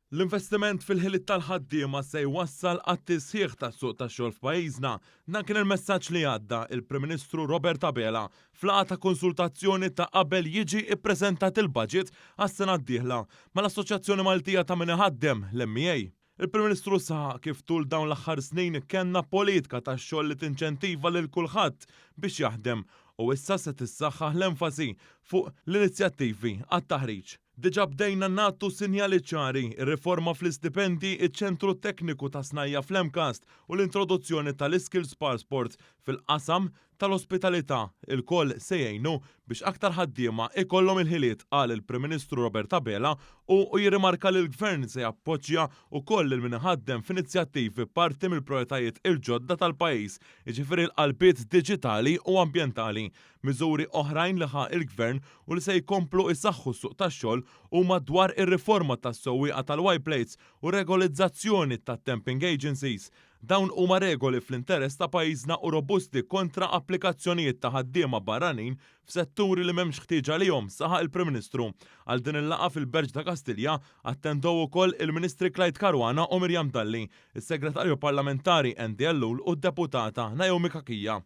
L-investiment fil-ħiliet tal-ħaddiema se jwassal għat-tisħiħ tas-suq tax-xogħol f'pajjiżna. Dan kien il-messaġġ li għadda il-Prim Ministru Robert Abela f'laqgħa ta' konsultazzjoni ta' qabel jiġi ppreżentat il-budget għas-sena d-dieħla mal-Assoċjazzjoni Maltija ta' Min Iħaddem, l-MEA. Il-Prim Ministru saħaq kif tul dawn l-aħħar snin kellna politika tax-xogħol li tinċentiva lil kulħadd biex jaħdem u issa se tissaħħaħ l-enfasi fuq l-inizjattivi għat-taħriġ. Diġà bdejna nagħtu sinjali ċari, ir-riforma fl-istipendji, iċ-ċentru tekniku ta' snajja' fl-MCAST u l-introduzzjoni tal-iskills passport fil-qasam tal-ospitalità ilkoll se jgħinu biex aktar ħaddiema ikollhom il-ħiliet, qal il-Prim Ministru Robert Abela u jirrimarka li l-Gvern se jappoġġja wkoll lil min iħaddem f'inizjattivi parti mill-prijoritajiet il-ġodda tal-pajjiż, jiġifieri l-qalbiet diġitali u ambjentali. Miżuri oħrajn li ħa l-Gvern u li se jkomplu jsaħħu s-suq tax-xogħol huma dwar ir-riforma tas-sewwieqa tal-Y-plates u r-regolizzazzjoni tat-temping agencies. Dawn huma regoli fl-interess ta' pajjiżna u robusti kontra applikazzjonijiet ta' ħaddiema barranin f'setturi li m'hemmx ħtieġa għalihom, saħaq il-Prim Ministru. Għal din il-laqgħa fil-Berġ ta' Kastilja attendew ukoll il-Ministri Clyde Caruana u Miriam Dalli, is-Segretarju Parlamentari Andy Ellul u d-Deputata Naomi Cachia.